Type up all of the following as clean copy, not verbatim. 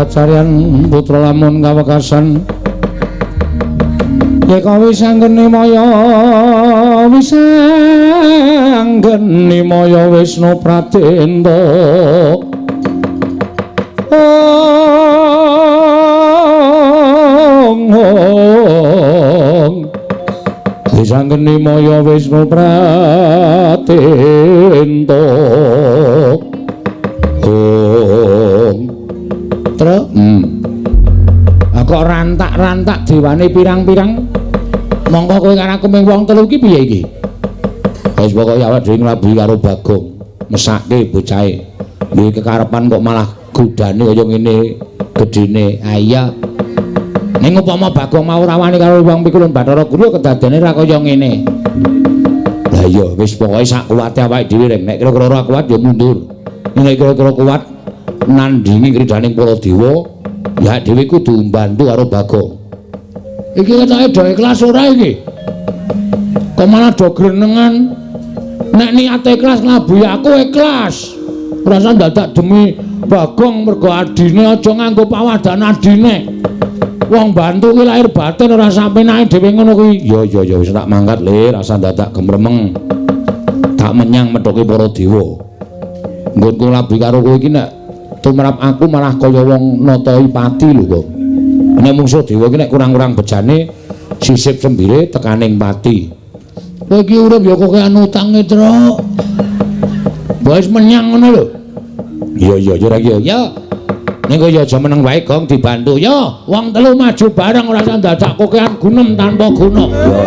Kacaryan putra lamun kawekasan Yeka wisanggeni maya wisanggeni maya Wisnu Pradenta Ong ong wisanggeni maya Wisnu Pradenta Ong Tru kok rantak-rantak dewane pirang-pirang mongko kowe karo aku ming wong telu iki piye iki? Wis pokoke awake dhewe nglabuhi karo Bagong, mesake bocahe. Duwe kekarepan kok malah godane kaya ngene gedene. Ha iya. Ning upama Bagong mau ora wani karo wong pikulun Bathara Guru kedadene ora kaya ngene. Lah iya wis pokoke sak kuwate awake dhewe reng. Nek kira-kira ora kuat ya mundur. Nek kira-kira kuat nandingi kridaning para dewa, ya dhewe kudu mbantu karo Bagong. Iki ketoke do ikhlas ora iki? Kok malah do grenengan. Nek niate ikhlas nglabuhi aku ikhlas. Ora usah dadak demi Bagong mergo adine aja nganggo pawadan adine. Wong bantu ki lahir batin ora sampe penake dhewe ngono kuwi. Ya ya ya wis tak mangkat le, rasa dadak gemremeng. Tak menyang methoke para dewa. Nggonku nglabuhi karo kowe iki nek tumrap aku malah kaya wong natoi pati lho kok. Nek mungsuh dewa iki nek kurang-kurang bejane sisip sembire tekaning pati. Kowe iki urip ya kokean utange, Truk. Wis menyang ngono lho. Iya iya ya ora iya. Ya. Ning kowe ya aja meneng wae Gong dibantu. Ya, wong telu maju bareng ora usah dadak kokean gunem tanpa guna. Ya.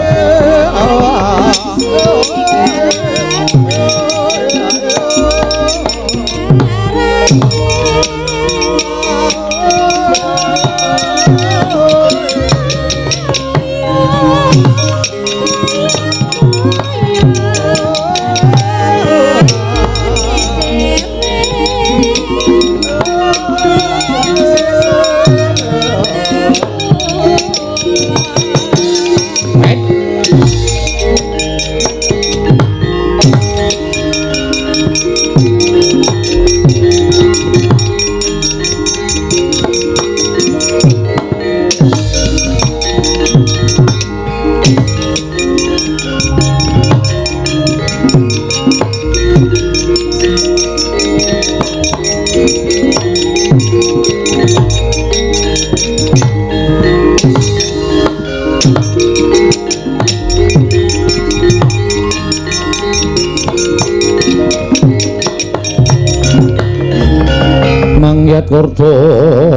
Mangyat kordo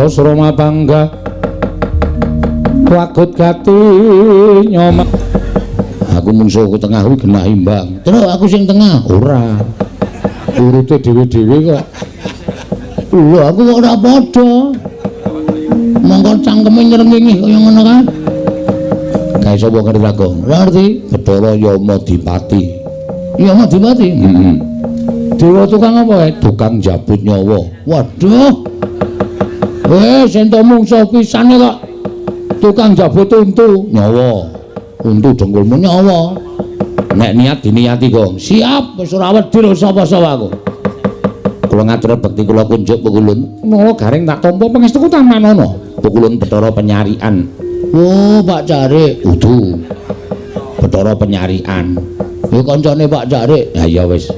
sroma bangga wagut gati nyoma. Aku mungsuhku tengah kuwi genah imbang. Terus aku sing tengah ora. Urute dhewe-dhewe kok. Lho aku kok ora padha. Mongko cangkeme nyrengingi kaya ngono kae. Kae sapa ngerti Bagong? Ora ngerti. Bathara Yama Dipati. Yama Dipati? Heeh. Dewa tukang apa kae? Tukang jabut nyawa. Waduh. Wes ento mungsuh pisane kok. Tukang jabut untu nyawa. Untu dengkulmu nyawa. Nek niat diniati, Gong. Siap, wis ora wedi lho sapa-sapa aku. Kula ngatur bekti kula kunjuk pukulun. Nala garing tak tampa pangestuku tamanono. Pukulun Bathara Penyarian. Oh, Pak Carik. Udu. Bathara Penyarian. Ya kancane Pak Carik. Ha iya wis.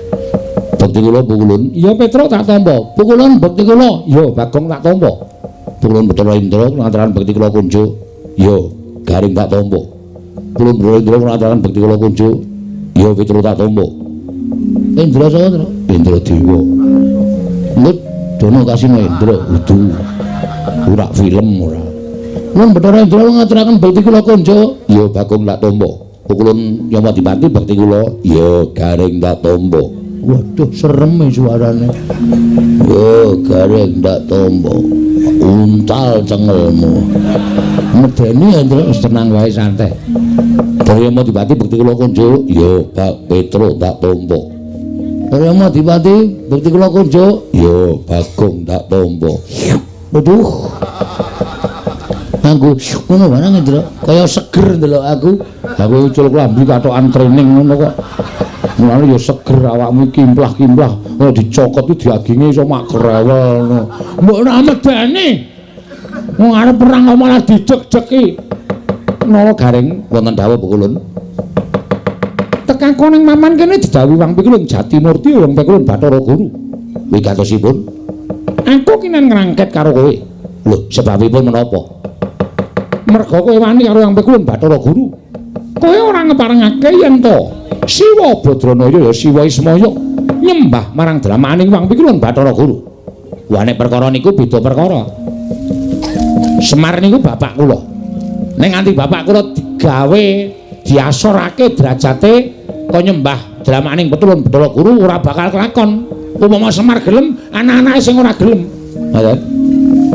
Bekti kula pukulun. Ya Petruk tak tampa. Pukulun bekti kula. Ya Bagong tak tampa. Pukulun Bathara Indra ngaturaken bekti kula kunjuk. Ya Garing tak tampa. Pukulun Bathara Indra ngaturaken bekti kula kunjuk. Ya Petruk tak tampa. Indra sapa, Truk? Indra Dewa. Ngut dono kasino Indra. Udu. Ora film ora. Nuwun Bathara Indra ngaturaken bekti kula kunjuk. Ya Bagong tak tampa. Pukulun Yama Dipati bekti kula. Ya Garing tak tampa. Waduh serem suarane. Oh, Garing tak tampa. Untal cengelmu. Medeni ya, Ndra, wis tenang wae santai. Bathara Yama Dipati bekti kula kunjuk. Ya Pak Petruk tak tampa. Bathara Yama Dipati bekti kula kunjuk. Ya Bagong tak tampa. Waduh. Nganggo ngono barang Ndra, kaya seger ndelok aku. Aku ucul klambi katokan training ngono kok. Mulane ya seger awakmu kimplah-kimplah, ora dicokot iki diaginge iso mak grewel ngono. Mbok ora medeni. Wong arep perang kok malah dideg-degi. Nala Gareng wonten dawuh Pukulun. Tekan koning maman kene didhawuhi Wang Pikulun Jatimurti Wang Pikulun Bathara Guru. Wigatosipun aku kinan ngrangket karo kowe. Lho, sebabipun menapa? Merga kowe wani karo Wang Pikulun Bathara Guru. Kowe ora ngeparengake yen to Siwa Badranaya ya Siwa Ismaya nyembah marang dramaning Wang Pikulun Bathara Guru. Wah nek perkara niku beda perkara. Semar niku bapak kula. Nek nganti bapak kula digawe diasorake derajate kok nyembah dramaning Petulun Bathara Guru ora bakal kelakon. Upama Semar gelem, anak-anake sing ora gelem. Ngoten.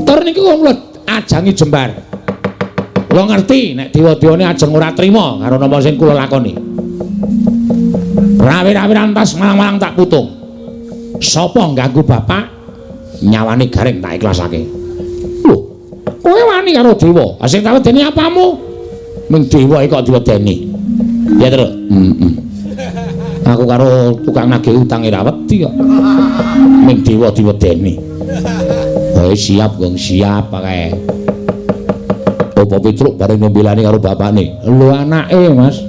Tur niku kula ajangi jembar. Kula ngerti nek dewa-dewane ajeng ora trima karo napa sing kula lakoni. Rawi-rawi rantas malang-malang tak putung. Sapa ngganggu bapak nyawane Gareng tak ikhlasake. Lho, kowe wani karo dewa. Ha sing tak wedeni apamu? Ming dewa kok diwedeni. Ya, Tru. Heeh. Aku karo tukang nagih utang ora wedi kok. Ming dewa diwedeni. Wae siap, Gong, siap kae. Bapak Petruk bareng nembelani karo bapakne. Lho anake, Mas.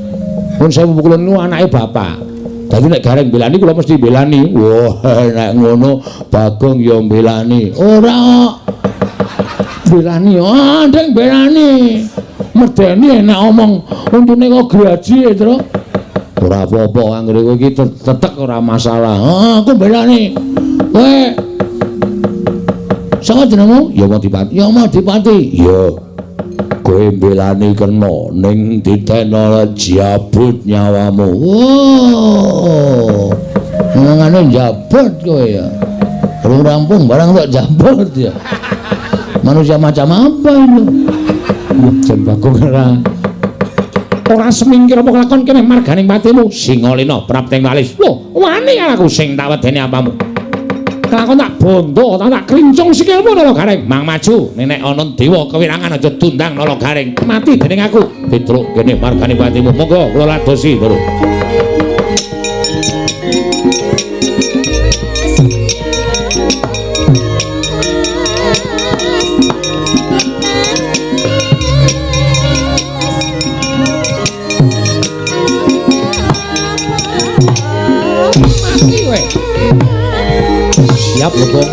Pun sewu kula niku anake bapak. Dadi nek Gareng mbelani kula mesti mbelani. Wah, nek ngono Bagong ya mbelani. Ora kok. Mbelani, ah ndek mbelani. Medeni nek omong untune kok graji, Tru. Ora apa-apa anggere kowe iki tetek ora masalah. Ah, aku mbelani. Kowe sapa jenengmu? Ya Madipati. Ya Madipati. Ya. Kowe mbelani kena ning ditena jabut nyawamu. Wow. Ngene jabut kowe ya. Belum rampung barang kok jabut ya. Manusia macam apa itu? Jan Bagong ora semingkir apa kelakon kene marganing patimu Singalena prapting walis. Lho, wani aku sing tak wedeni apamu. Kelakon tak bondo, tak klincung sikilmu Nala Gareng. Mang maju, nek ana dewa kewirangan aja dundang Nala Gareng. Mati dening aku. Petruk kene marganing patimu. Monggo kula ladosi, Bro. Siap lho, Bang.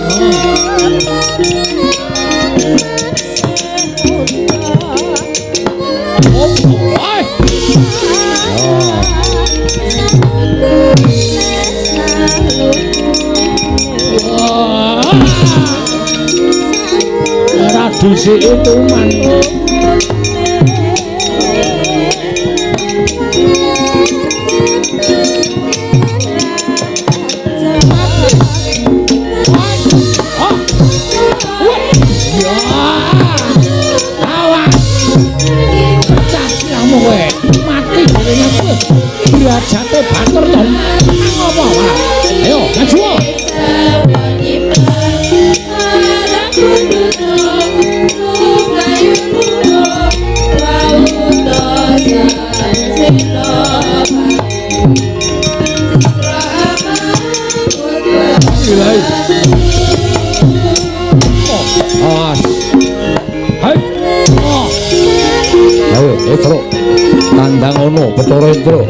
Ora disiki tuman. Derajate batur to. Ngopo malah? Ayo maju. Awas. Hai. Ayo, Truk. Tandang ngono, Bathara Indra.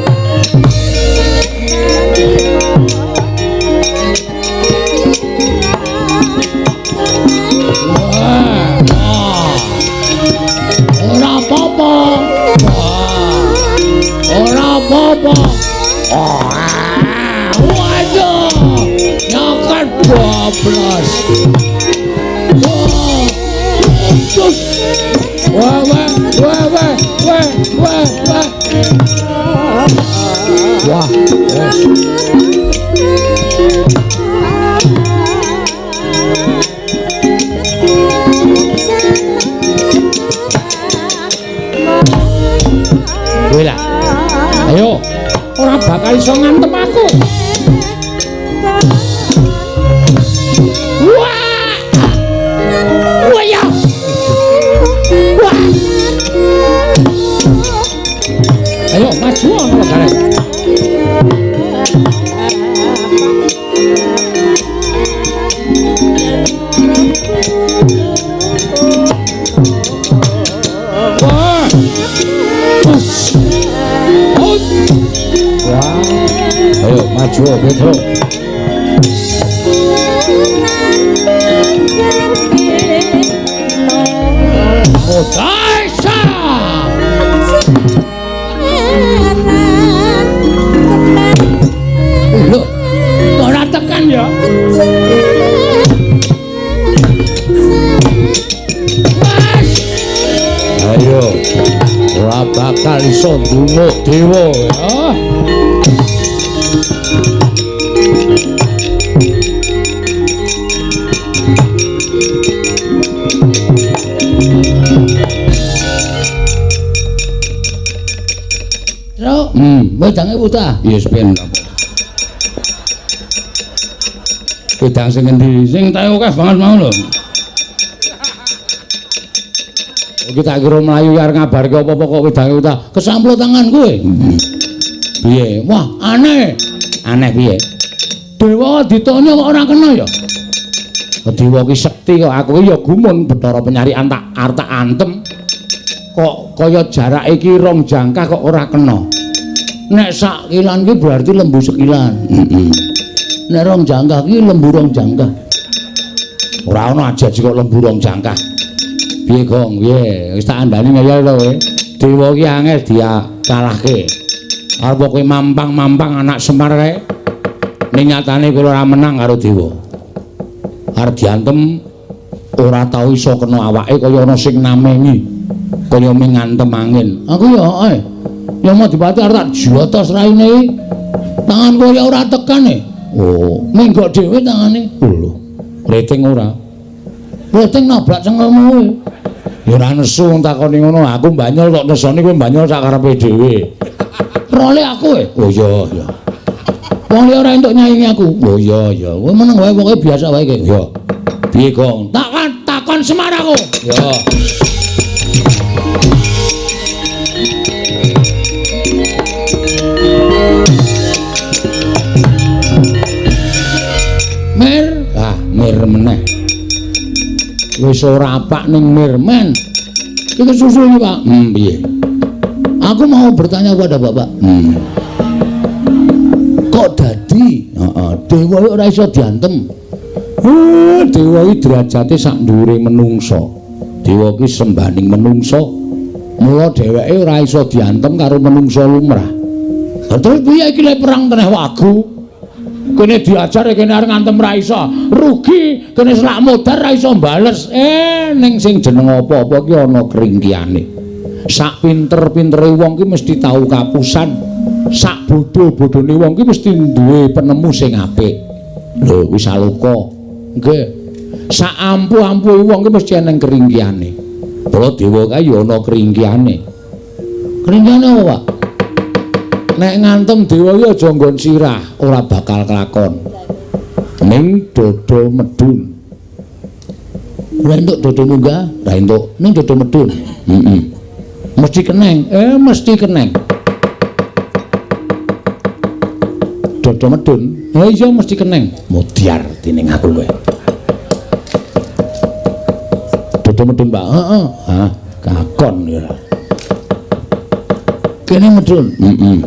Ora apa-apa. Ora apa-apa. Waduh. Nyokan bablas. Wah, wah, wah, wah, wah, wah, wah. Wah, wes. Kowe lah. Ayo, ora bakal iso ngantem aku. Wah! Wah ya. Wah. Ayo maju ana Gareng. Petro. Daisa. Lho, kok ora tekan ya? Mas. Ayo. Ora bakal iso ndunguk dewa ya. Truk, wedange putah. Yes ben. Wedang sing endi? Sing tae akeh banget mau lho. Iki tak kira mlayu arep ngabarke apa-apa kok wedange utah. Kesamplo tangan kowe. Piye? Wah, aneh. Aneh piye? Dewa ditanya kok ora kena ya? Dewa ki sekti kok aku ki ya gumun Bathara Penyarikan tak arep tak antem. Kok kaya jarak iki rong jangkah kok ora kena. Nek sak kilan ki berarti lembu sekilan. Heeh. Nek rong jangkah ki lembu rong jangkah. Ora ana aja kok lembu rong jangkah. Piye Gong? Piye? Wis tak andani ngeyel to kowe. Dewa ki angel dikalahke. Arep kowe mampang-mampang anak Semar kae. Ning nyatane kowe ora menang karo dewa. Arep diantem ora tau iso kena awake kaya ana sing namengi. Kaya ming ngantem angin. Aku ya heeh. Ya mau dipati arep tak jotos raine iki. Tanganku ya ora tekan e. Oh, menggok dhewe tangane. Lho, rating ora. Rating nabrak cengelmu kowe. Ya ora nesu wong takoni ngono, aku banyol kok nesoni kowe banyol sak karepe dhewe. Role aku e. Oh iya, iya. Wong liya ora entuk nyaingi aku. Oh iya, iya. Kowe meneng wae pokoke biasa wae iki. Ya. Piye, Gong? Takon takon Semar aku. Ya. Mir, ah mir meneh. Wis ora apak ning mirmen. Iki susu iki, Pak. Piye? Aku mau bertanya kepada Bapak. Kok dadi? Heeh, dewa ora iso diantem. Dewa iki derajate sak dhuwure menungsa. Dewa iki sembaning menungsa. Mula dheweke ora iso diantem karo menungsa lumrah. Lah terus piye iki lek perang teneh wagu? Kene diajar kene arep ngantem ra iso, rugi, kene selak modar ra iso bales. Ning sing jeneng apa-apa ki ana kringkiane. Sak pinter-pintere wong ki mesti tau kapusan. Sak bodho-bodhone wong ki mesti duwe penemu sing apik. Lho kuwi saloka. Nggih. Sak ampuh-ampuhe wong ki mesti eneng kringkiane. Mula dewa kae ya ana kringkiane. Kringkiane apa, Pak? Nek ngantem dewa iki aja nggon sirah, ora bakal kelakon. Ning dodo medun. Ora entuk dodo munggah, ora entuk. Ning dodo medun. Heeh. Mesti keneng. Mesti keneng. Dodo medun. Ha iya mesti keneng. Mudyar dening aku kowe. Dodo medun, Pak. Heeh. Hah, kakon ya. Kene medun. Heeh.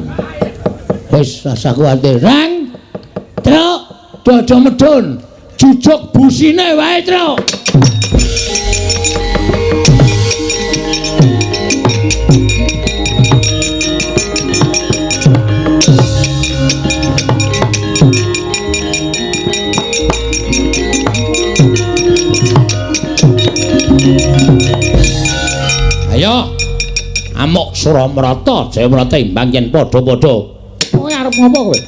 Wis rasa kuwatir. Rang. Truk, dodo medun. Jujuk busine wae, Truk. Ayo. Amuk Suramrata, Jayamrata imbang yen padha-padha. Kowe arep ngopo kowe?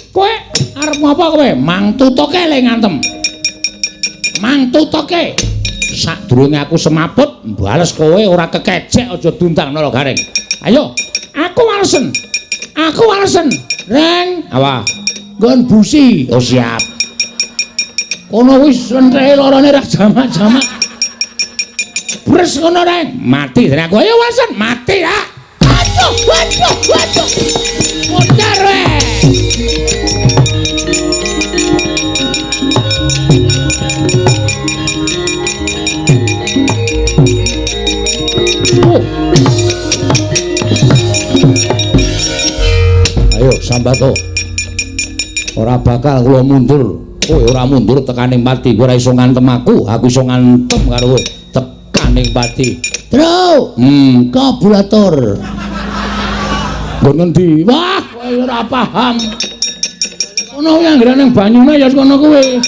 Kowe arep ngopo kowe? Mang tutuke le ngantem. Mang tutuke. Sadurunge aku semaput, mbales kowe ora kekecek aja dundang Nala Gareng. Ayo, aku walesen. Aku walesen. Reng, apa? Nggon busi. Oh siap. Kono wis lentreke lorone ra jamak-jamak. Bres ngono Reng, mati dene aku. Ayo walesen, mati ya. Aduh, aduh, aduh. Modar we. Oh. Ayo sambato. Ora bakal kula mundur. Kowe ora mundur tekaning pati, kowe ora iso ngantem aku, aku iso ngantem karo kowe tekaning pati. Truk, karburator. Nggon ngendi? Wah, kowe ora paham. Kono kuwi anggere ning banyune ya kono kuwi.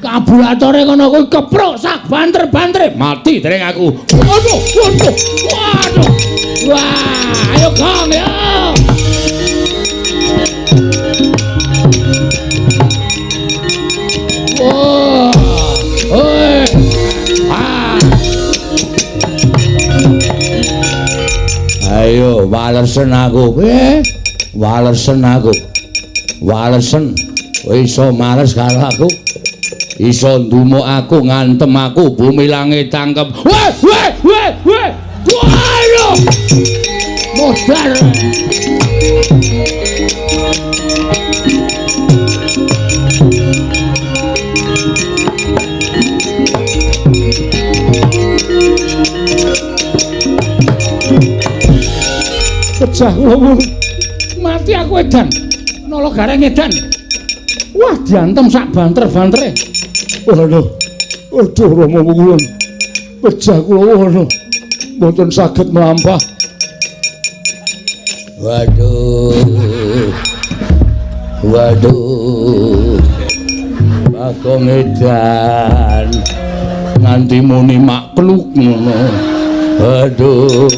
Karburatore kono kuwi keprok sak banter-bantere mati dereng aku. Waduh, waduh. Waduh. Wah, ayo Kang ya. Wah. Oi. Ah. Ayo walesen aku. Walesen aku. Walesen. Iso males karo aku. Iso ndumuk aku, ngantem aku, bumi langit tangkep. Weh, weh, weh, weh. Waduh. Modar. Pecah kula mati aku edan. Nolo gareng edan. Wah, diantem sak banter-bantere. Waduh. Aduh Rama kula. Pecah kula waduh. Mboten saged mlampah. Waduh. Waduh. Bagong edan. Nganti muni makluk ngono. Waduh.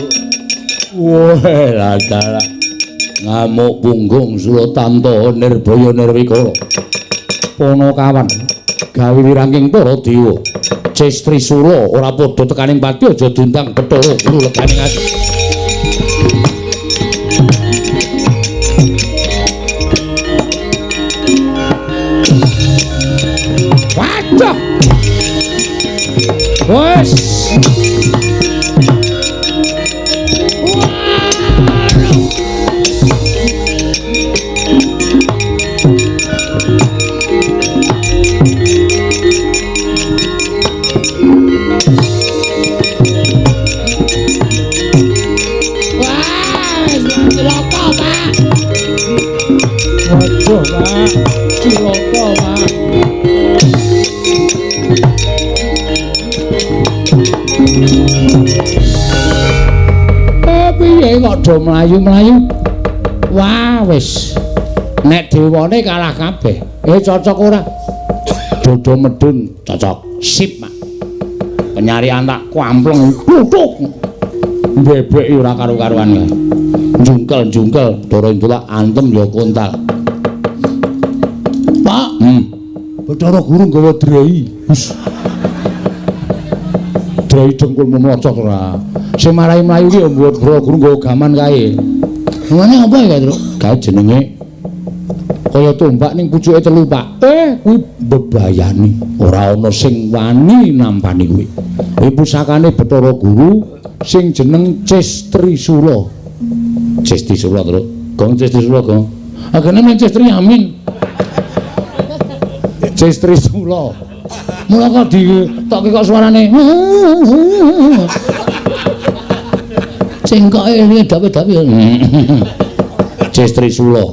Wah, dalah. Ngamuk punggung Suratanto Nirbaya Nirwikara. Panakawan gawe wirangking para dewa. Ces Trisula ora padha tekaning pati aja diundang Bathara Guru leganing ati. Waduh. Wes. Waduh, Pak. Cilaka, Pak. Piye kok do mlayu-mlayu? Wah, wis. Nek dewane kalah kabeh. Cocok ora? Dodo medun cocok. Sip, Pak. Penyarian tak kampleng. Tutuk. Bebeki ora karu-karuan kae. Jungkel-jungkel, Bathara Indra antem ya kontal. Pak, Bathara Guru nggawa drei. Wis. Drei dengkulmu mlocot ora. Sing marai mlayu ki ya Bathara Guru nggawa gaman kae. Ngene apa ya, Truk? Kae jenenge kaya tombak ning pucuke telu, Pak. Kuwi bebayani. Ora ana sing wani nampani kuwi. Kuwi pusakane Bathara Guru sing jeneng Ces Trisula. Ces Trisula, Truk. Gong Ces Trisula, Gong. Agene men Ces Triamin. Ces Trisula. Mula kok ditokke kok suarane. Cengkoke dawe-dawe. Ces Trisula.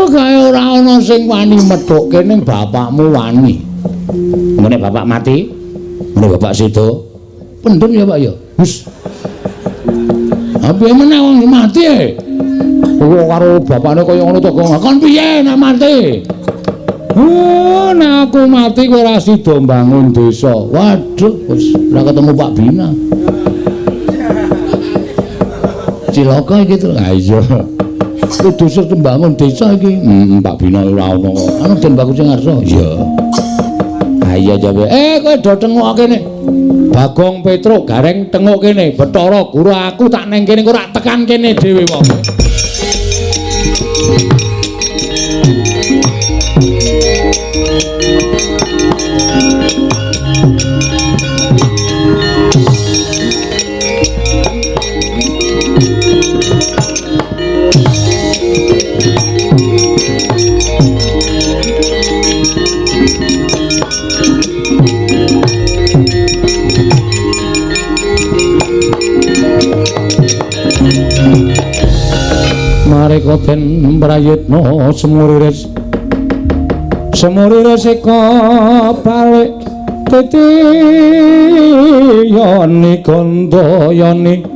Kae ora ana sing wani methukke ning bapakmu wani. Ngene bapak mati, ngene bapak sedo. Pendem ya, Pak ya. Wis. Ha piye meneh wong mati e? Kok karo bapakne kaya ngono to, Gong. Kon piye nek mati? Nek aku mati kowe ora sida mbangun desa. Waduh, wis ora ketemu Pak Bina. Cilaka iki to. Ha iya. Kudu mbangun desa iki. Pak Bina ora ono. Anu Den Bagus sing ngarsa. Iya. Ha iya jawe. Kowe do tengok kene. Bagong Petruk gareng tengok kene. Bathara Guru aku tak neng kene ora tekan kene dhewe wong. Mareka den prayitna semuriris Semuri resika balik titi yoni gandayani.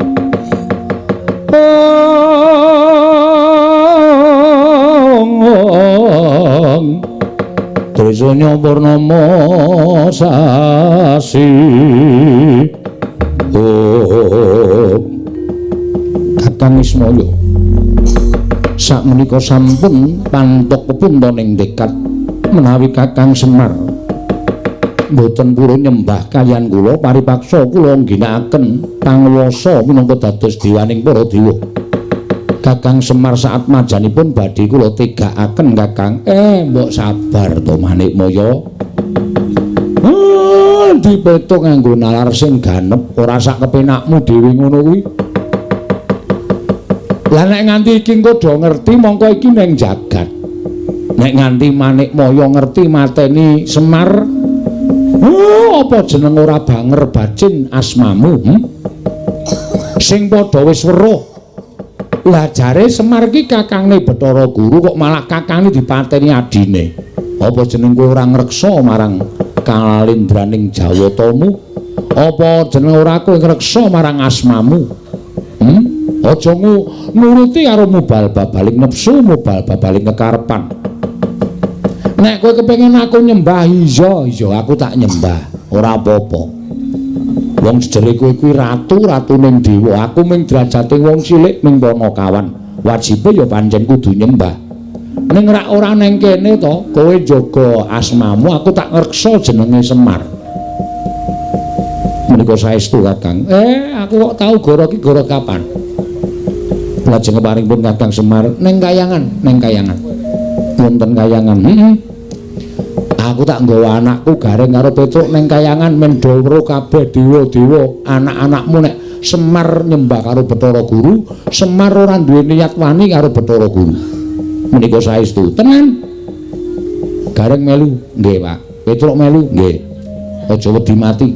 Trisanya purnama sasi. Kakang Ismaya sakmenika sampun pantok pepunta ning dekat menawi Kakang Semar mboten purun nyembah kaliyan kula, paripaksa kula ngginakaken panguwasa minangka dados dewaning para dewa. Kakang Semar saat majanipun badhe kula tegakaken Kakang. Mbok sabar to Manikmaya. Dipetung nganggo nalar sing ganep, ora sak kepenakmu dhewe ngono kuwi. Lah nek nganti iki engko do ngerti mongko iki ning jagat. Nek nganti Manikmaya ngerti mateni Semar, apa jeneng ora banger bacin asmamu? Sing padha wis weruh. Lah jare Semar iki kakangne Bathara Guru kok malah kakangne dipateni adine. Apa jeneng kowe ora ngreksa marang kalindraning Jawatamu? Apa jeneng ora kowe ngreksa marang asmamu? Aja nuruti karo mubal babaling nepsu, mubal babaling kekarepan. Nek kowe kepengin aku nyembah, iya iya aku tak nyembah, ora apa-apa. Wong jejere kowe kuwi ratu, ratuning dewa, aku ming derajate wong cilik ming panakawan. Wajibe ya pancen kudu nyembah. Ning rak ora neng kene to, kowe njaga asmamu, aku tak ngreksa jenenge Semar. Menika saestu Kakang. Aku kok tau goro iki goro kapan? Lajeng keparingipun Kakang Semar ning kayangan, ning kayangan. Wonten kayangan. Aku tak nggawa anakku Gareng karo Petruk ning kayangan men do weruh kabeh dewa-dewa anak-anakmu nek Semar nyembah karo Bathara Guru, Semar ora duwe niat wani karo Bathara Guru. Menika saestu. Tenan. Gareng melu, nggih, Pak. Petruk melu, nggih. Aja wedi mati.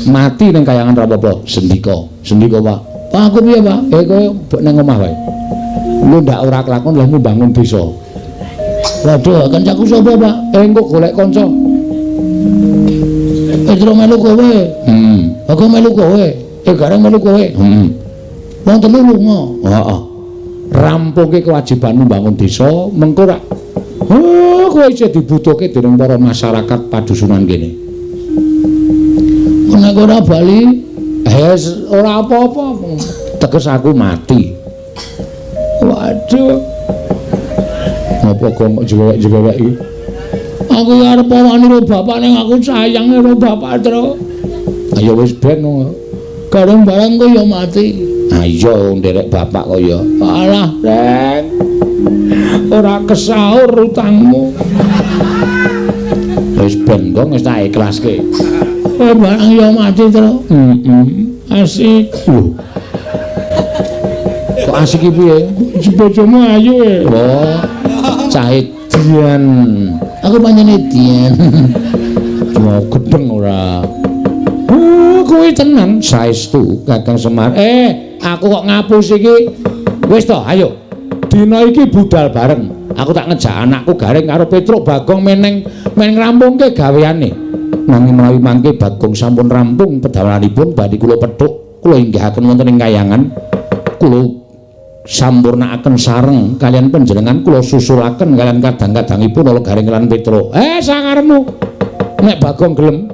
Mati ning kayangan ra apa-apa. Sendika, sendika, Pak. Pak aku piye, Pak? Kowe ning omah wae. Lu ndak ora kelakon lehmu bangun desa. Waduh, kancaku sapa, Pak? Engko golek kanca. Petruk melu kowe. Aku melu kowe. Gareng melu kowe. Wong telu lunga. Heeh. Rampungke kewajibanmu bangun desa, mengko rak kowe isih dibutuhke dening para masyarakat padusunan kene. Nek ora bali, ora apa-apa. Teges aku mati. Waduh. Ngapa kok jewek-jewek iki? Aku arep wani karo bapak ning aku sayang karo bapak, Tru. Ayo wis ben. Gareng barang kok ya mati. Ayo nderek bapak kok ya. Alah, Reng. Ora kesaur utangmu. Wis ben kok wis tak ikhlaske. Barang ya mati, Tru. Asik. Lho. Kok asik iki piye? Bojomu ayu e. Oh. Cah edian. Aku pancen edian. Mau gedeng ora. Kowe tenan saestu Kakang Semar. Aku kok ngapus iki. Wis to, ayo. Dina iki budal bareng. Aku tak ngejak anakku Gareng karo Petruk Bagong meneng men ngrampungke gaweane. Nanging menawi mangke Bagong sampun rampung pedamelanipun badhe kula petuk, kula inggihaken wonten ing kayangan. Kula sampurnakaken sareng kaliyan panjenengan, kula susulaken kaliyan kadang-kadangipun ala Gareng lan Petruk. Sakarepmu. Nek Bagong gelem.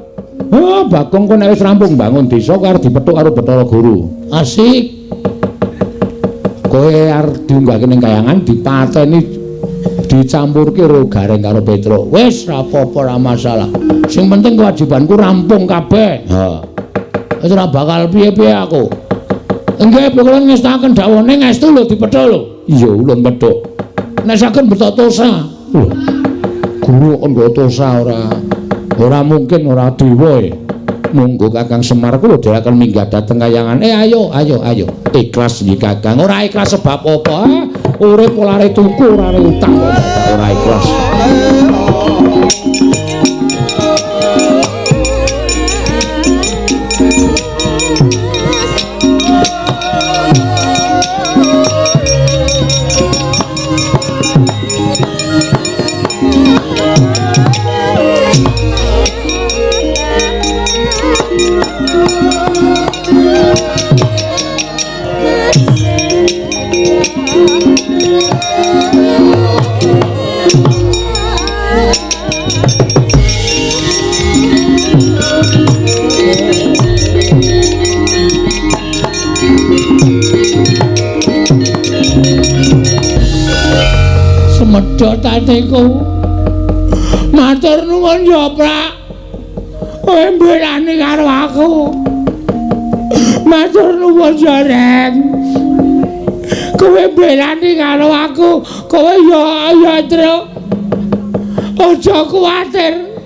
Bagong kok nek wis rampung bangun desa kok arep dipethuk karo Bathara Guru. Asik. Kowe arep diunggahke ning kayangan dipateni dicampurke karo Gareng karo Petruk. Wis ra apa-apa, ra masalah. Sing penting kewajibanku rampung kabeh. Ha. Wis ora bakal piye-piye aku. Nggih, kula ngestaken dawane ngestu lho dipethuk lho. Iya, ulun pethuk. Nek saged betok tosa. Lho. Guru kok nggo tosa ora. Ora mungkin ora dewa e. Monggo Kakang Semar kula dherekaken minggah dhateng kayangan. Ayo, ayo, ayo. Ikhlas nggih Kakang. Ora ikhlas sebab apa? Urip ora tuku, ora utang kok ora ikhlas. Medhot atiku. Matur nuwun ya, Prak. Kowe mbelani karo aku. Matur nuwun ya, Reng. Kowe mbelani karo aku. Kowe ya ya, Truk. Aja kuwatir.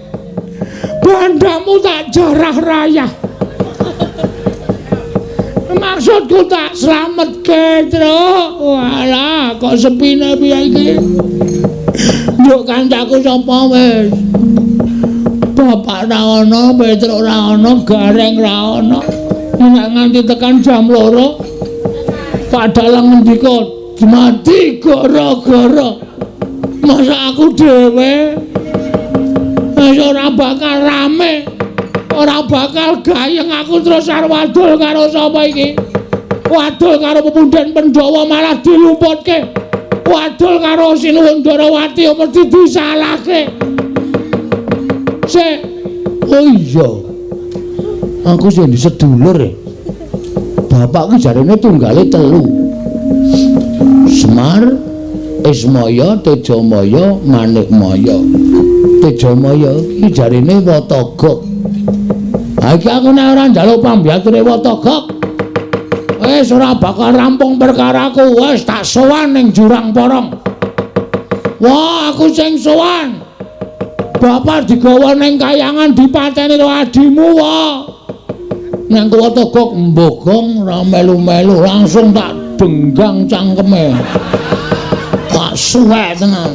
Bandamu tak jarah rayah. Maksudku tak slametke, Truk. Walah, kok sepine piye iki? Njuk kancaku sapa wis? Bapak ra ono, Petruk ra ono, Gareng ra ono. Nek nganti tekan jam 2, Pak Dalang ngendika, "Mati gara-gara." Masa aku dhewe wis ora bakal rame, ora bakal gayeng aku terus arep wadul karo sapa iki? Wadul karo pepunden Pandhawa malah dilumputke. Wadul karo Sinuwun Darawati mesti disalahke. Sik. Oh iya. Aku sing sedulur e. Bapak ki jarene tunggale 3. Semar, Ismaya, Tejamaya, Manikmaya. Tejamaya ki jarene Watagok. Ha iki aku nek ora njaluk pambiyature Watagok, wis ora bakal rampung perkaraku. Wis tak sowan ning Jurang Porong. Wah, aku sing sowan. Bapak digawa ning kayangan dipateni karo adimu, wah. Nang Watagok mbogong ora melu-melu, langsung tak denggang cangkeme. Tak suwek tenan.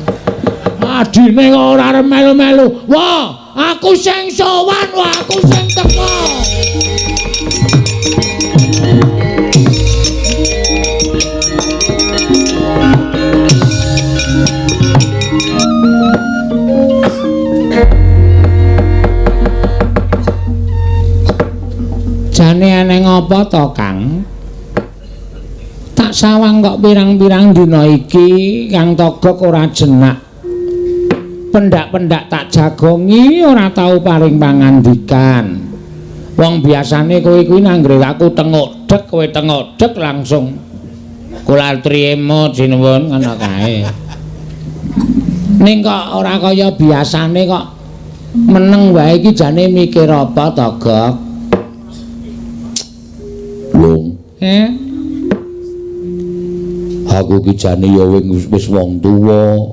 Adine kok ora arep melu-melu. Wah, aku sing sowan, wah aku sing teko. Jane aneh ngapa to, Kang? Tak sawang kok pirang-pirang dina iki Kang Togok ora jenak. Pendak-pendak tak jagongi ora tau paring pangandikan. Wong biasane kowe kuwi nanggre aku tengok dek, kowe tengok dek langsung kula trimo sinuwun ngono kae. Ning kok ora kaya biasane kok meneng wae iki jane mikir apa to, Gok? Lung. Aku ki jane ya wis wong tuwa.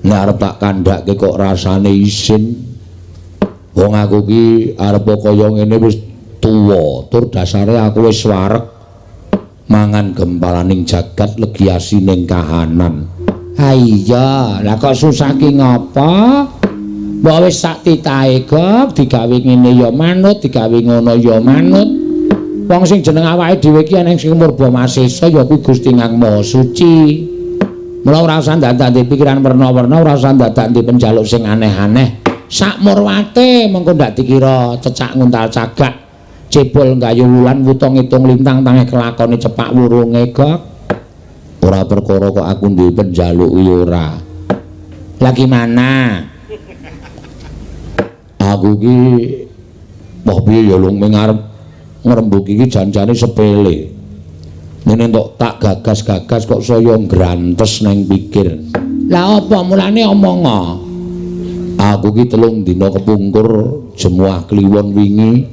Nek arep tak kandhake kok rasane isin. Wong aku ki arep kaya ngene wis tuwa, tur dasare aku wis wareg mangan gempalaning jagat legi asining kahanan. Ha iya, lah kok susah ki ngapa? Mbok wis sak titahe, Gok, digawe ngene ya manut, digawe ngono ya manut. Wong sing jeneng awake dhewe iki ana sing murba masesa ya kuwi Gusti Kang Maha Suci. Mula ora usah ndadak pikiran werna-werna, ora usah ndadak penjaluk sing aneh-aneh. Sak murwate mengko ndak dikira cecak nguntal cagak, cebol gayu wulan wuta ngitung lintang tangeh kelakone cepak wurunge, Gok. Ora perkara kok aku duwe penjaluk kuwi ora. Lah gimana? Aku ki wah piye ya lung arep ngrembug iki janjane sepele. Ngene entuk tak gagas-gagas kok saya ngrantes nang pikir. Lah apa mulane omong? Aku ki 3 dina kepungkur jemuah kliwon wingi.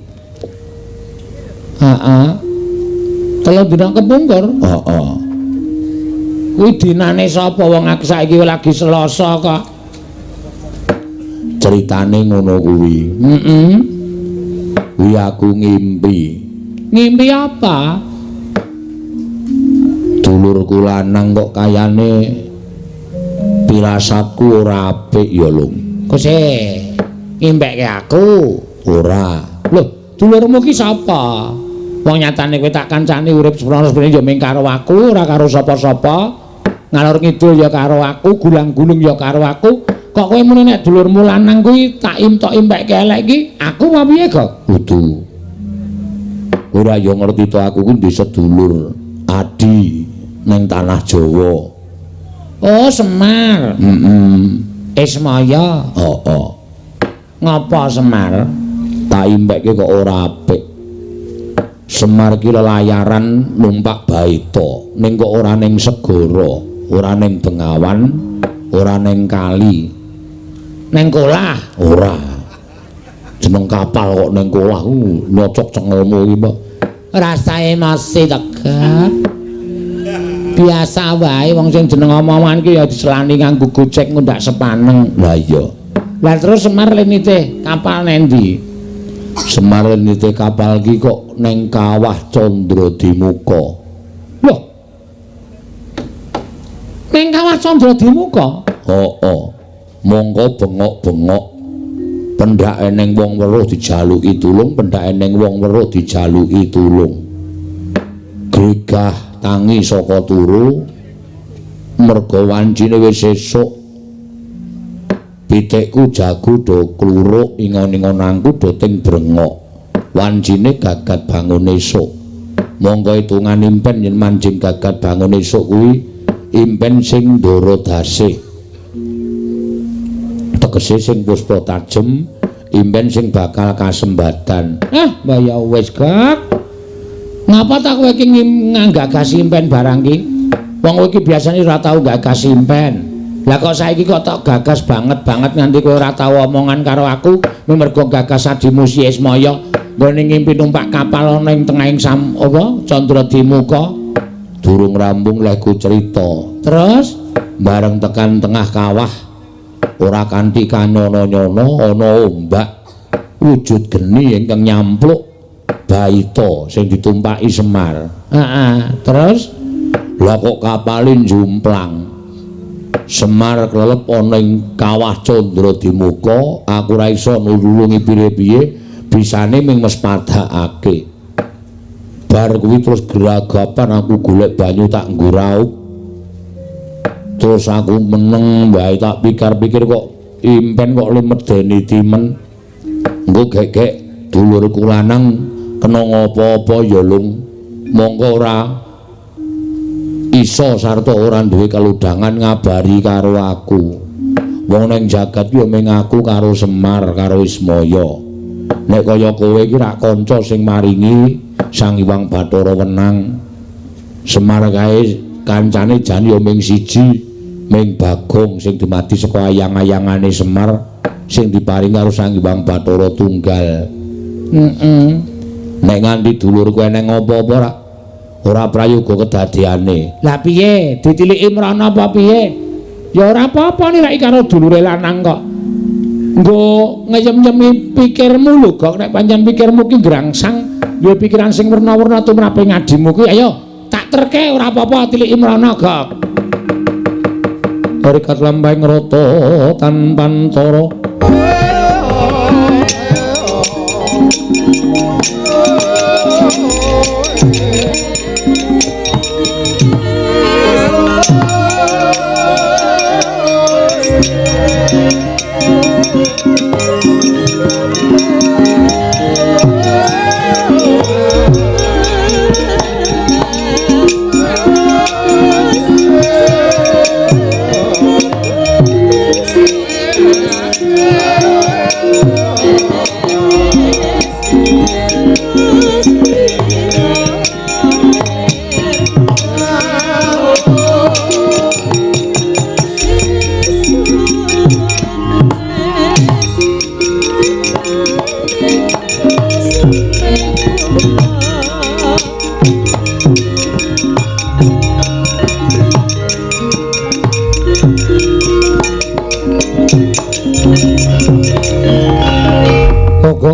Heeh. 3 dina kepungkur? Heeh. Kuwi dinane sapa wong aku saiki lagi Selasa kok. Ceritane ngono kuwi. Heeh. Kuwi aku ngimpi. Ngimpi apa? Dulurku lanang kok kayane pirasatku ora apik ya, Lung. Kok sih ngimpekke aku? Ora. Lho, dulurmu ki sapa? Wong nyatane kowe tak kancani urip seprono-seprene ya mung karo aku, ora karo sapa-sapa. Ngalor ngidul ya karo aku, gulang-gulung ya karo aku. Kok kowe muni nek dulurmu lanang kuwi tak imtok impekke elek iki, aku apa piye, Gok? Kudu. Ora ya ngerti to aku kuwi ndek sedulur adi ning tanah Jawa. Oh, Semar. Heeh. Ismaya. Heeh. Ngapa Semar? Tak impekke kok ora apik. Semar ki lelayaran numpak baita, ning kok ora ning segara, ora ning bengawan, Ora neng kali. Neng kolah? Ora. Jeneng kapal kok neng kolah nyocok cengelmu iki, Mbak. Rasae masih tegak. Biasa wae wong sing jeneng omongan ki ya diselani nganggo gojek ngundak sepaneng. Lah iya. Lah terus Semar le nitih kapal nendi? Semar le nitih kapal ki kok neng kawah Candradimuka. Loh. Neng kawah Candradimuka? Heeh. Mongko bengok-bengok pendhake ning wong weruh dijaluki tulung, pendhake ning wong weruh dijaluki tulung. Gregah tangi saka turu merga wancine wis esuk. Pitikku jago do kluruk, ingon-ingonanku do ting brengok. Wancine gagat bangun esuk. Mongko hitungan impen yen manjing gagat bangun esuk kuwi impen sing ndara dasih. Tegese sing puspa tajem, impen sing bakal kasembatan. Ah, mbah ya wis, Gak. Ngapa ta kowe iki nggagas impen barang ki? Wong kowe iki biasane ora tau gagas impen. Lah kok saiki kok tok gagas banget-banget nganti kowe ora tau omongan karo aku mergo gagas adimu si Ismaya nggone ngimpi numpak kapal ana ing tengahing sam apa Candradimuka. Durung rampung lehku cerita. Terus bareng tekan tengah kawah ora kanthi kanyono-nyono ana ombak wujud geni ingkang nyampluk baita sing ditumpaki Semar. Heeh, terus lah kok kapale njumplang. Semar klelep ana ing kawah Candradimuka, aku ora iso nulungi piye-piye, bisane ming mespadakake. Bar kuwi terus geragapan aku golek banyu tak nggo raup. Terus aku meneng wae tak pikir-pikir kok impen kok limedeni timen. Engko gek-gek dulurku lanang kena ngopo-apa ya lung. Mongko ora iso sarta ora duwe kaludhangan ngabari karo aku. Wong ning jagat ya ming aku karo Semar karo Ismaya. Nek kaya kowe iki rak kanca sing maringi Sang Hyang Bathara wenang. Semar kae kancane jan ya ming siji, ming Bagong sing dumadi saka ayang-ayangane Semar sing diparingi karo Sang Hyang Bathara tunggal. Heeh. Nek nganti dulurku eneng apa-apa rak ora prayoga kedadeane. Lah piye? Ditiliki mrana apa piye? Ya ora apa-apa nek karo dulure lanang kok. Nggo ngeyem-yemi pikirmu lho, Gok. Nek pancen pikirmu ki ngrangsang, duwe pikiran sing werna-werna tumrape ngadimu ki, ayo tak terke ora apa-apa tiliki mrana, Gok. Rikat lampahing rata tanpantara.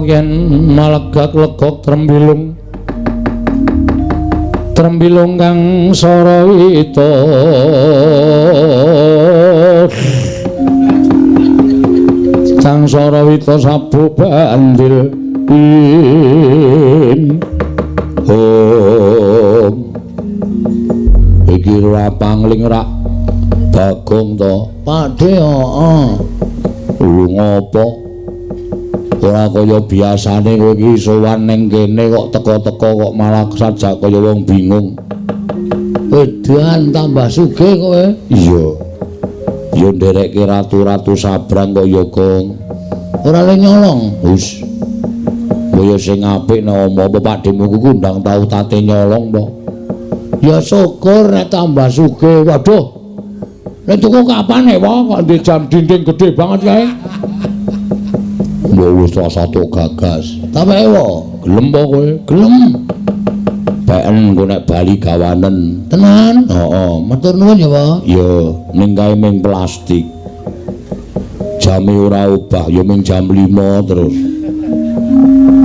Yen malegak legok trembilung trembilung kang sarawita kang sarawita sabu bandil in om iki ora pangling rak Bagong to Pakde heeh lho ngopo ora kaya biasane kowe iki sowan ning kene kok teka-teka kok malah sajak kaya wong bingung. Edan tambah sugih kowe. Iya. Ya nderekke ratu-ratu sabrang kaya Gong. Ora le nyolong. Wis. Kaya sing apik nek apa Pakdemu ku ndang tau tate nyolong po. Ya syukur nek tambah sugih. Waduh. Nek tuku kapan e, Wah? Kok ndek jam dinding gede banget kae. Mbok wis satu gagas. Ta wae, Wa. Gelem apa kowe? Gelem. Beken engko nek bali gawanen. Tenan? Heeh, matur nuwun ya, Wa. Ya, ning kae ming plastik. Jame ora obah, ya ming jam 5 terus.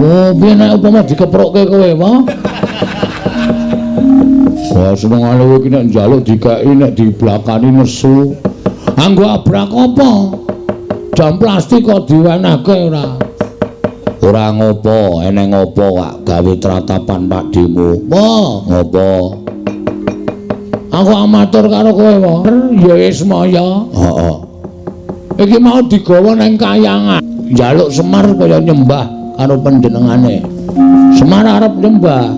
Oh, piye nek upama dikeprokke kowe, Wa? Wah, senengane kowe iki nek njaluk dikeki nek diblakani nesu. Anggo abrak apa? Jam plastik kok diwenehke ora? Ora ngopo, eneng ngopo kak gawe tratapan Pakdhemu. Wah, ngopo? Aku amatur karo kowe, Wa. Ya Ismaya. Heeh. Iki mau digawa nang kayangan. Njaluk Semar kaya nyembah karo panjenengane. Semar arep nyembah.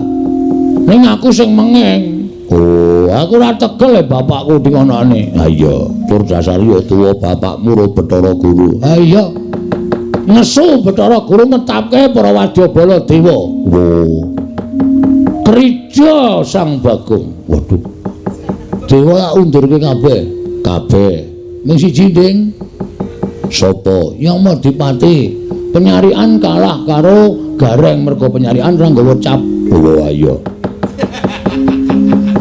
Ning aku sing mengeng. Oh, aku ora tegel e bapakku dingonone. Ha iya, tur dasar ya tuwa bapakmu ro Bathara Guru. Ha iya. Nesu Bathara Guru netapke para wadyabala dewa. Wo. Krija Sang Bagong. Waduh. Dewa tak undurke kabeh. Kabeh. Ming siji, Ding. Sapa? Yama Dipati. Penyarian kalah karo Gareng mergo penyarian ora nggawa cap. Oh iya.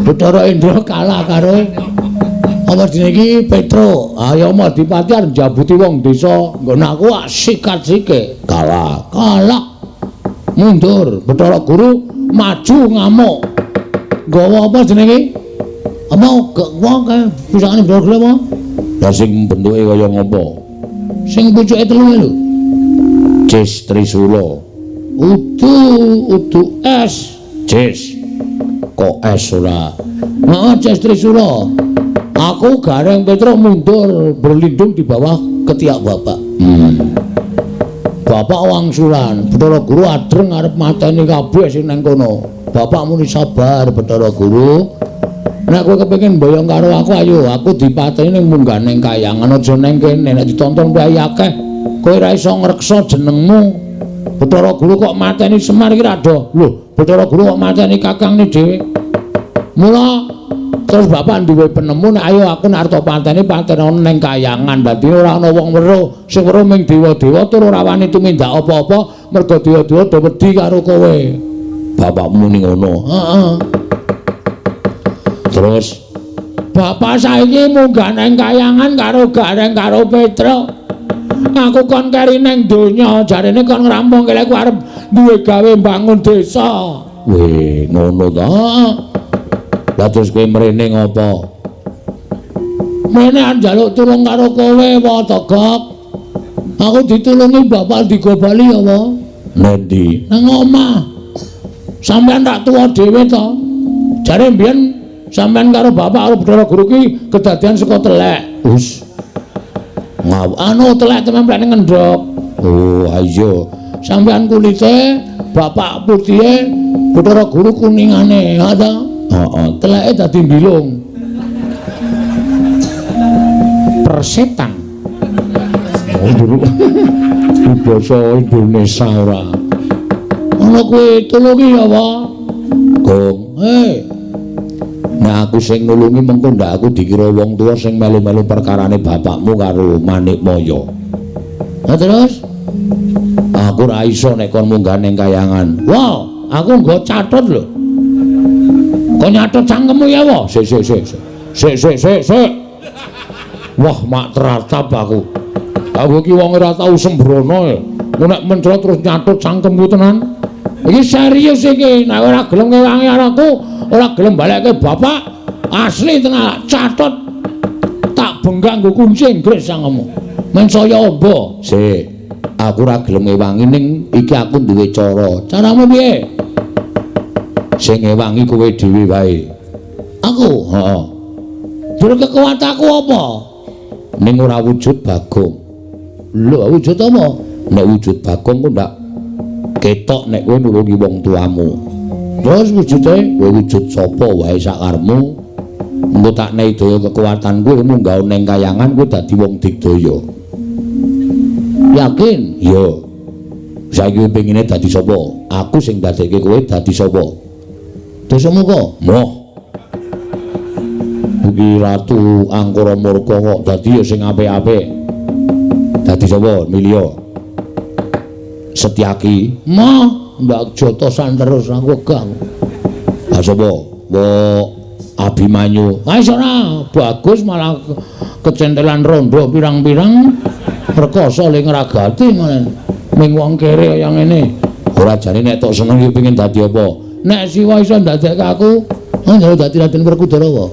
Bathara Indra kalah karo apa jenenge iki Petro. Ayo Dipati arep njabuti wong desa. Nggon aku sikat sike. Kalah. Kalah. Mundur. Bathara Guru maju ngamuk. Nggawa apa jenenge iki? Apa wong kae pusakane Bathara Guru apa? Lah sing bentuke kaya ngopo? Sing pucuke telu lho. Cis Trisula. Udu udu es. Cis. Kok es ora? Heeh, Cis Trisula. Aku Gareng Petro mundur berlindung di bawah ketiak bapak. Bapak wangsulan, Bathara Guru adreng arep mateni kabeh sing nang kono. Bapak muni sabar Bathara Guru. Nek kowe kepengin mboyong karo aku ayo, aku dipateni ning munggah ning kayangan aja ning kene nek ditonton wae akeh. Kowe ora iso ngreksa jenengmu. Bathara Guru kok mateni Semar iki ra do. Lho, Bathara Guru kok mateni kakangne dhewe. Mula terus bapak duwe penemu nek ayo aku nek arep pateni pateni ning kayangan. Dadi ora ana wong weruh, sing weruh ming dewa-dewa tur ora wani tumindak apa-apa mergo dewa-dewa do wedi karo kowe. Bapakmu muni ngono. Heeh. Terus bapak saiki munggah nang kayangan karo Gareng karo Petro. Aku kon keri nang donya, jarene kon ngrampung kele aku arep duwe gawe mbangun desa. Weh, ngono ta? Lah terus kowe mrene ngopo? Mrene arep njaluk tulung karo kowe, wa Togok. Aku ditulungi bapak digo bali ya, wa. Nendi? Nang omah. Sampeyan tak tuwa dhewe to. Jare mbiyen sampeyan karo bapak karo Bathara Guru ki kedadian saka telek. Wis. Ngaw, anu telek templek ning ngendhog. Oh, ayo. Sampeyan kulite, bapak putihe, Bathara Guru kuningane, ha ta? Heeh, teleke dadi mbilung. Persetan. Oh, dulu. Basa Indonesia ora. Ana kowe tulungi ya, Pak. Gong. Hei. Nek aku sing nulungi mengko ndak aku dikira wong tuwa sing melu-melu perkarane bapakmu karo Manikmaya. Lah terus aku ora iso nek kon munggah ning kayangan. Wah, aku nggo catut lho. Kok nyatut cangkemmu ya, wa? Sik sik sik. Sik sik sik sik. Wah, mak teratap aku. Aku iki wong ora tau sembrono ya. Nek mencrot terus nyatut cangkemku tenan. Iki serius iki, nek ora gelem ngewangi aku, ora gelem balekke bapak, asli tenan catut tak benggak nggo kunci Inggris cangkemmu. Men saya amba. Sik, aku ora gelem ngewangi ning iki aku duwe cara. Caramu piye? Sing ngewangi kowe dhewe wae. Aku? Heeh. Terus kekuatanku apa? Ning ora wujud Bagong. Lho, wujud apa? Nek wujud Bagong ku ndak ketok nek kowe nulungi wong tuamu. Terus wujude kowe wujud sapa wae sakarepmu. Engko tak nehi daya kekuatan kowe munggah ning kayangan kowe dadi wong digdaya. Yakin? Iya. Saiki pengine dadi sapa? Aku sing dadekke kowe dadi sapa? Dasamuka. Moh. ki Ratu Angkara Murka kok dadi ya sing apik-apik. Dadi sapa? Milio. Setyaki. Mah, ndak jotosan terus aku wegah. Ha sapa? Wo Abimanyu. Ha iso ora, bagus malah kecentelan rondo pirang-pirang rekoso le ngragati malah. Ning wong kere kaya ngene. Ora jane nek tok seneng iki pengin dadi apa? Nek siwa iso ndadekke aku, oh njaluk dadi Raden Werkudara wae.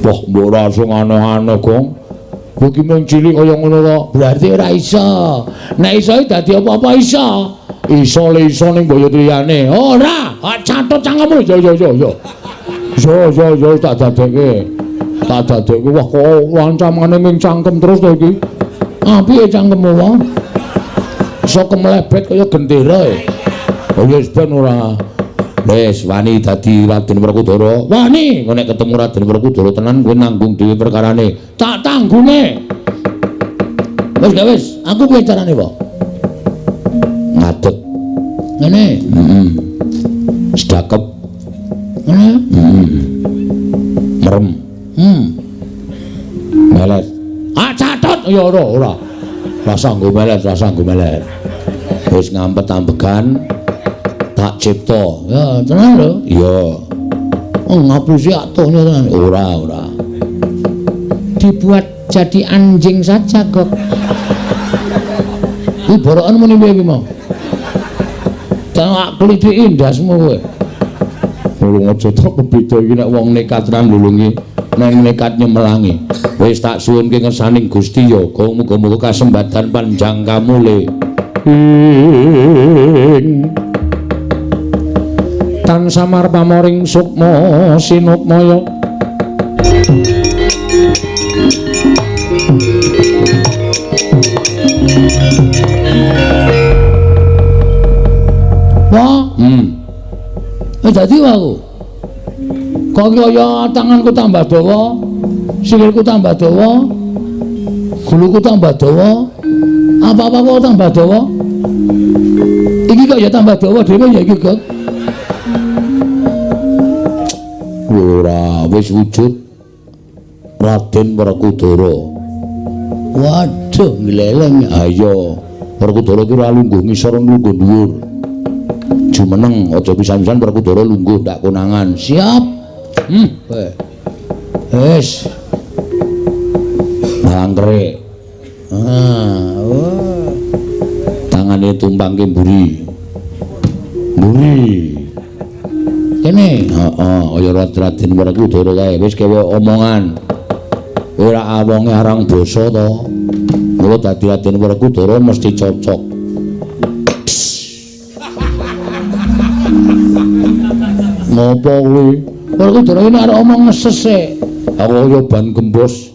Wah, mbok ora sing aneh-aneh, Gong. Kowe iki mung cilik kaya ngono kok. Berarti ora iso. Nek iso dadi apa-apa iso. Iso le iso ning mbok yo liyane. Ora, catut cangkemmu. Yo yo yo yo. Yo yo yo tak dadekke. Tak dadekke. Wah, kok ancamane ming cangkem terus to iki. Ah, piye cangkemmu wae? Iso kemlebet kaya gendera e. Oh wis ben ora. Wis wani dadi Raden Werkudara. Wani, engko nek ketemu Raden Werkudara tenan kowe nanggung dhewe perkarane. Tak tanggune. Wis gak wis, aku piye carane, Pak? Ngadeg. Ngene. Heeh. Sedakep. Ngene. Heeh. Merem. Melet. Ah, catut ya ora ora. Rasa nggo melet, rasa nggo melet. Wis ngampet ambegan tak cipta. Ya, tenan lho. Iya. Oh, ngapusi atuhnya tenan. Ora, ora. Dibuat jadi anjing saja kok. Iki borokan muni piye iki mau? Tak klithiki ndasmu kowe. Ora aja tok beda iki nek wong nekat tenan nulungi, nek nekat nyemelangi. Wis tak suwunke ngersaning Gusti ya, muga-muga kasembadan panjang kamule. Ing tan samar pamoring sukma sinukmaya. Wah, dadi aku. Kok kaya tanganku tambah dawa, sikilku tambah dawa, guluku tambah dawa, apa-apa kok tambah dawa. Iki kok ya tambah dawa dhewe ya iki, Gok. Ora, wis wujud Raden Werkudara. Waduh, ngleleng. Ayo, Werkudara ki ora lungguh ngisor lungguh dhuwur. Jumeneng aja pisan-pisan Werkudara lungguh ndak konangan. Siap. Wis. Bangkre. Ah, oh. Tangane tumpangke mburi. Mburi. Kene. Heeh, kaya Raden Werkudara kae wis kewe omongan. Ora awonge arang basa to. Mula dadi Raden Werkudara mesti cocok. Ngopo kuwi? Werkudara iki arep omong ngeses e. Aku kaya ban gembos.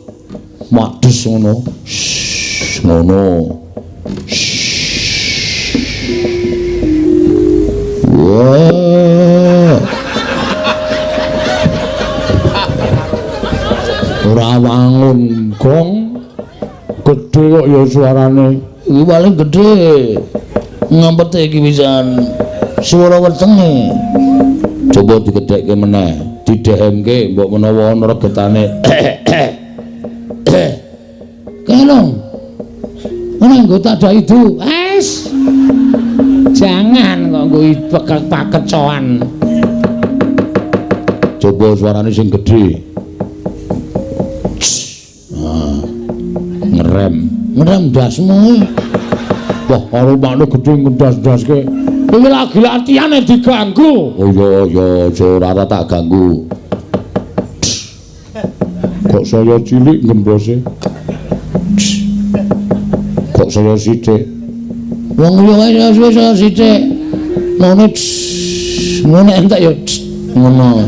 Mades ngono. Ngono. Wah. Ora wangun gong. Gedhe kok ya suarane. Iki paling gedhe. Ngampete iki pisan. Swara wetenge. Coba digedhekke meneh, didehemke mbok menawa ana regetane. Kelong. Ngono nggo tak daidu. Es. Jangan kok nggo pakecoan. Coba suarane sing gedhe. Ah. Ngerem. Ngerem ndasmu. Wah, karo makne gedhe ngendas-ndaske. Iki lagi latihan diganggu. Oh iya iya, aja ora tak ganggu. Kok saya cilik ngembose. Kok saya sithik. Wong liya wae saya sithik. Ngono ngono entek ya ngono.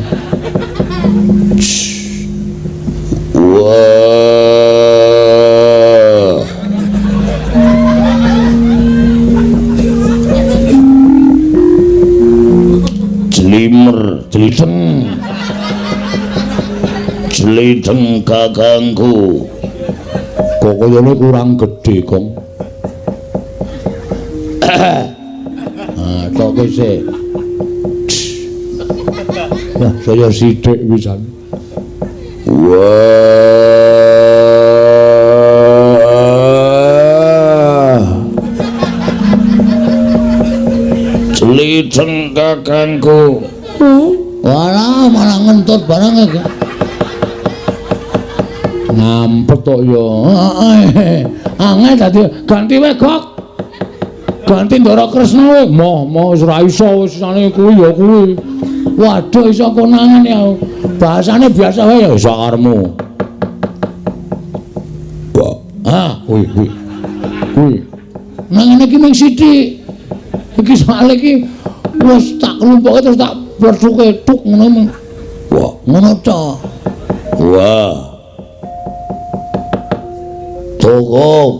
Wah. Jlimer, jlideng. Jlideng kakangku. Kok kayane kurang gedhe, Gong. Ah, tok sik. Wah, saya sithik pisan. Wah. Cliceng kakangku. Walah malah ngentut barang iki. Ngampet kok ya. Angel dadi ganti wae, Gok. Ganti Ndara Kresna wae. Moh, moh wis ora iso wis sane kuwi ya kuwi. Waduh iso konangan ya. Bahasane biasa wae ya sakarmu. Ah, kuwi kuwi. Kuwi. Nang ngene iki mung sithik. Iki soalé iki wis tak klumpuke terus tak plethuke tuk ngono. Wah, ngono ta. Wah. Cukup.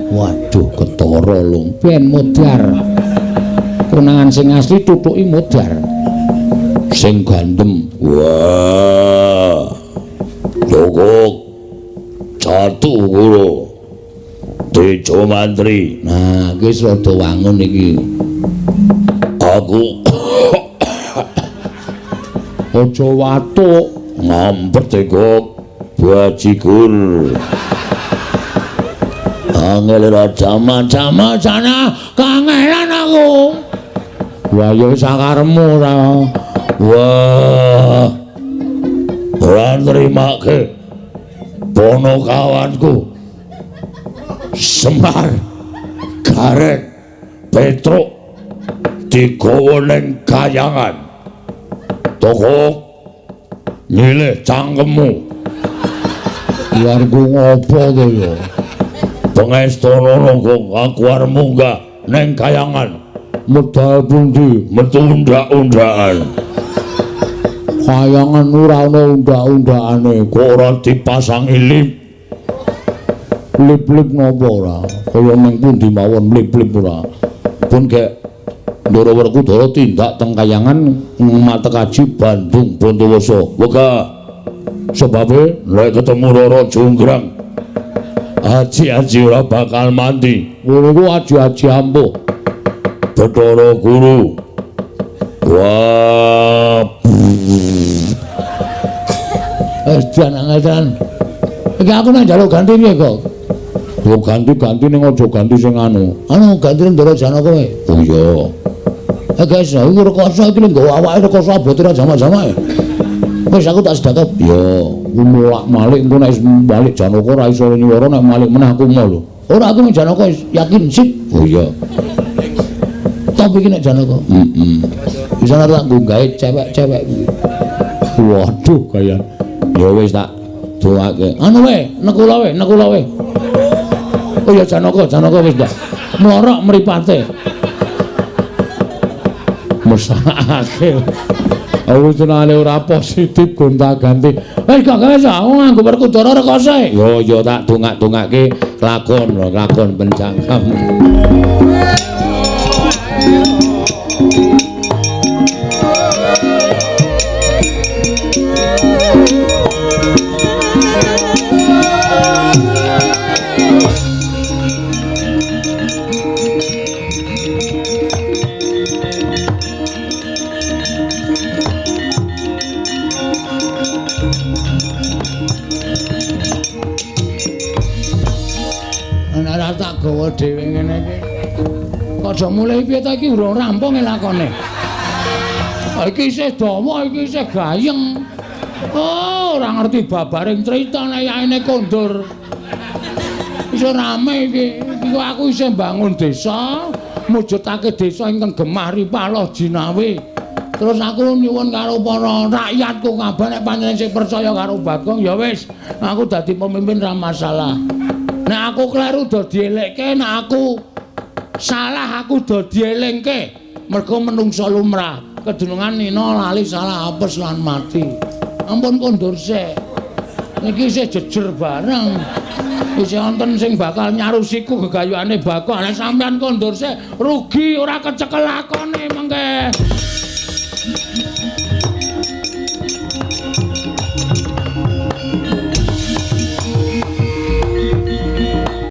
Waduh, ketara lung ben modar. Konangan sing asli tutuki modar. Sing gandem. Wah. Cukup. Jatuh guru. Tejo mantri. Nah, iki wis rada wangun iki. Aku aja watuk. Ngampet kok bajigur. Angel raja macam sana kangelan aku. Wah ya sakaremu ora. Wah. Ora nrimake bono kawanku. Semar Gareng Petruk digawa ning kayangan. Tokok nyilih cangkemmu. Warga ngopo to ya? Pengestana kok aku arep munggah ning kayangan. Medal pundi? Metu undak-undakan. Kayangan ora ana undak-undakane. Kok ora dipasangi lip? Lip-lip ngopo ora? Kaya ning pundi mawon lip-lip ora. Pun gek Ndara Werkudara tindak teng kayangan matekaji Bandung Bondowoso. Wegah. Sebabe nek ketemu Rara Jonggrang, aji-aji ora bakal mati. Ngono ku aji-aji ampuh. Bathara Guru. Wah. Edan angetan. Iki aku nang njaluk ganti piye kok? Yo ganti-ganti ning aja ganti sing anu. Anu ganti Ndara Janaka wae. Oh iya. Guys, aku rekoso iki lho nggawa awake rekoso abote ra jamak-jamak. Wis aku tak sedekap. Ya, ku molak-malik engko nek balik Janaka ora iso nyuwara nek malik meneh aku mau lho. Ora aku nek Janaka yakin sip. Oh iya. Top iki nek Janaka. Heeh. Bisa tak nggo gawe cewek-cewek kuwi. Waduh kaya. Ya wis tak doake. Anu wae, nekula wae, nekula wae. Oh ya Janaka, Janaka wis ndak. Mlorok mripate. Mesake. Aku jenenge ora positif gonta-ganti. Wis gak wis aku nganggo Werkudara rekoso. Yo yo tak dongak-dongake lakon, lakon pencangkam. Gawa dhewe ngene iki. Aja mulih piye ta iki urung rampung lakone. Iki isih dawa, iki isih gayeng. Oh, ora ngerti babaring crita nek yaene kondur. Isih rame iki. Iki aku isih mbangun desa, mujudake desa ingkang gemah ripah jinawe. Terus aku nyuwun karo para rakyatku kabeh nek panjenengan sing percaya karo Bagong ya wis, aku dadi pemimpin ra masalah. Nek aku kleru do dielekke, nek aku salah aku do dielingke. Mergo menungsa lumrah, kedunungan nina lali salah apes lan mati. Ampun kondur sik. Niki isih jejer bareng. Isih wonten sing bakal nyarusiku gegayuhane Bagong. Nek sampean kondur sik rugi ora kecekel lakone mengke.